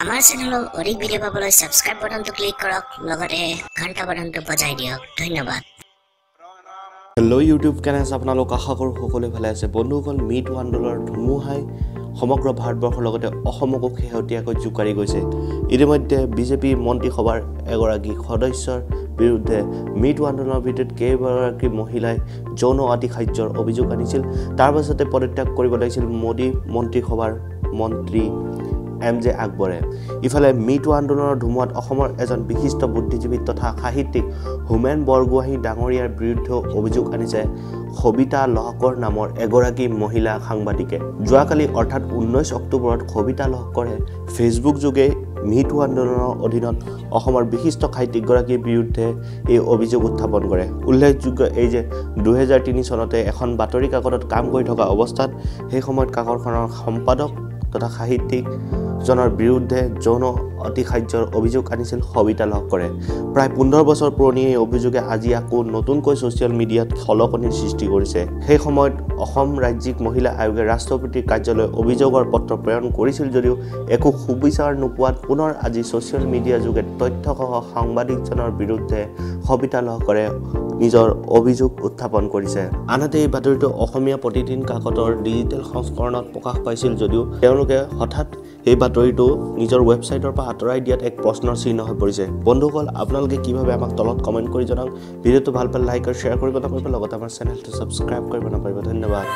আমাৰ চেনেলৰ অধিক ভিডিঅ' পাবলৈ ছাবস্ক্ৰাইব বাটনটো ক্লিক কৰক, লগতে ঘণ্টা বাটনটো বজাই দিয়ক। ধন্যবাদ। হেল্ল' ইউটিউব, কেনে আছে আপোনালোক? আশা কৰোঁ সকলোৱে ভালে আছে। বন্ধুসকল, মি টু আন্দোলনৰ ধুমুহাই সমগ্ৰ ভাৰতবৰ্ষৰ লগতে অসমকো শেহতীয়াকৈ জোকাৰি গৈছে। ইতিমধ্যে বিজেপি মন্ত্ৰীসভাৰ এগৰাকী সদস্যৰ বিৰুদ্ধে মি টু আন্দোলনৰ ভিত্তিত কেইবাগৰাকী মহিলাই যৌন আতিশায্যৰ অভিযোগ আনিছিল। তাৰ পাছতে পদত্যাগ কৰিব লাগিছিল মোদী মন্ত্ৰীসভাৰ মন্ত্ৰী এম জে আকবৰে। ইফালে মি টু আন্দোলনৰ ধুমুহাত অসমৰ এজন বিশিষ্ট বুদ্ধিজীৱী তথা সাহিত্যিক হোমেন বৰগোহাঁই ডাঙৰীয়াৰ বিৰুদ্ধেও অভিযোগ আনিছে সবিতা লহকৰ নামৰ এগৰাকী মহিলা সাংবাদিকে। যোৱাকালি অৰ্থাৎ 19 অক্টোবৰত সবিতা লহকৰে ফেচবুক যোগে মি টু আন্দোলনৰ অধীনত অসমৰ বিশিষ্ট সাহিত্যিকগৰাকীৰ বিৰুদ্ধে এই অভিযোগ উত্থাপন কৰে। উল্লেখযোগ্য এই যে 2003 চনতে এখন বাতৰি কাকতত কাম কৰি থকা অৱস্থাত সেই সময়ত কাকতখনৰ সম্পাদক তথা সাহিত্যিকজনৰ বিৰুদ্ধে যৌন অতিশায্যৰ অভিযোগ আনিছিল সবিতা লহকৰে। প্ৰায় 15 বছৰ পুৰণি এই অভিযোগে আজি আকৌ নতুনকৈ ছ'চিয়েল মিডিয়াত খলকনিৰ সৃষ্টি কৰিছে। সেই সময়ত অসম ৰাজ্যিক মহিলা আয়োগে ৰাষ্ট্ৰপতিৰ কাৰ্যালয় অভিযোগৰ পত্ৰ প্ৰেৰণ কৰিছিল যদিও একো সুবিচাৰ নোপোৱাত পুনৰ আজি ছ'চিয়েল মিডিয়া যোগে তথ্যসহ সাংবাদিকজনৰ বিৰুদ্ধে সবিতা লহকৰে নিজৰ অভিযোগ উত্থাপন কৰিছে। আনহাতে এই বাতৰিটো অসমীয়া প্ৰতিদিন কাকতৰ ডিজিটেল সংস্কৰণত প্ৰকাশ পাইছিল যদিও তেওঁলোকে হঠাৎ এই বাতৰিটো নিজৰ ৱেবছাইটৰ পৰা আঁতৰাই দিয়াত এক প্ৰশ্নৰ চিহ্ন হৈ পৰিছে। বন্ধুসকল, আপোনালোকে কি ভাবে আমাক তলত কমেণ্ট কৰি জনাওক। ভিডিঅ'টো ভাল পালে লাইক আৰু শ্বেয়াৰ কৰিব নাপাহৰিব, লগতে আমাৰ চেনেলটো ছাবস্ক্ৰাইব কৰিব নাপাহৰিব। ধন্যবাদ।